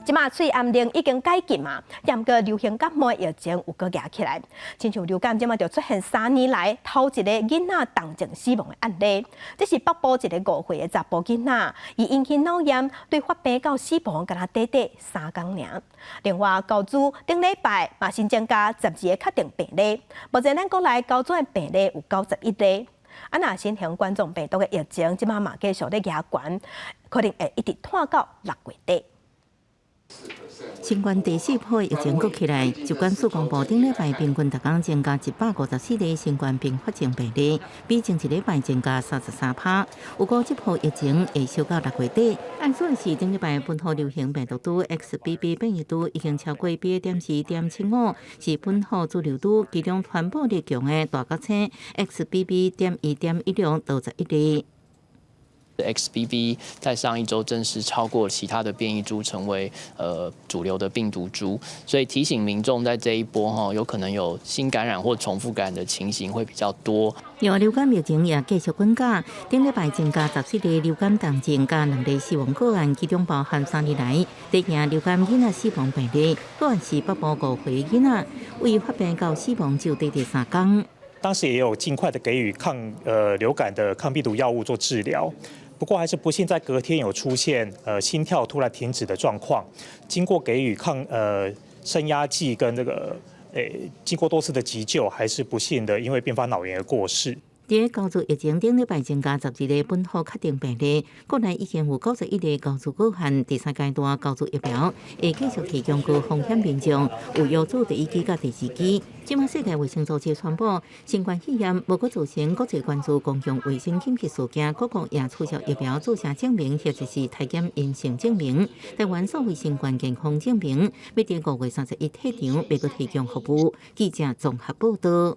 這馬喙罨令已經解禁嘛，毋過流行感冒疫情又閣夯起來，親像流感這馬就出現3年來頭一个囡仔重症死亡的案例。這是北部一个5歲的查埔囡仔，伊引起腦炎，對發病到死亡，敢若短短3工爾。另外，高雄頂禮拜嘛新增加12个確定病例，目前咱國內高雄的病例有91例。啊，若新型冠狀病毒的疫情，這馬嘛繼續咧夯懸，可能會一直拖到6月底。新冠第四波疫情閣起來，疾管署公布頂禮拜平均逐工增加154個新冠併發症病例，比前一禮拜增加33趴。預估這波疫情會燒到6月底。按說是頂禮拜本土流行病毒株 XBB 變異株已經超過 BA.2.75，是本土主流株，其中傳播力強的大角星 XBB.1.16多11例。 XBB 在上一周正式超過其他的變異株，成為主流的病毒株，所以提醒民眾在這一波哈，有可能有新感染或重複感染的情形會比較多。另外，流感疫情也繼續滾價，頂禮拜增加14例流感重症加2例死亡個案，其中包含3年來第一例流感囡仔死亡病例，個案是北部5歲囡仔，為發病到死亡就短短3工。當時也有盡快的給予抗流感的抗病毒藥物做治療。不過還是不幸在隔天有出現心跳突然停止的狀況，經過給予抗升壓劑跟這個經過多次的急救，還是不幸的因為併發腦炎而過世。佇高雄疫情頂禮拜增加12例本土確定病例，國內已經有91例高雄個案。第三階段高雄疫苗會繼續提供高風險民眾，有藥組第一劑佮第二劑。這馬世界衛生組織宣布，新冠肺炎無閣造成國際關注公共衛生緊急事件，各國也取消疫苗注射證明或者是篩檢陰性證明。台灣數位新冠健康證明，欲佇5月31退場，欲閣提供服務。記者綜合報道。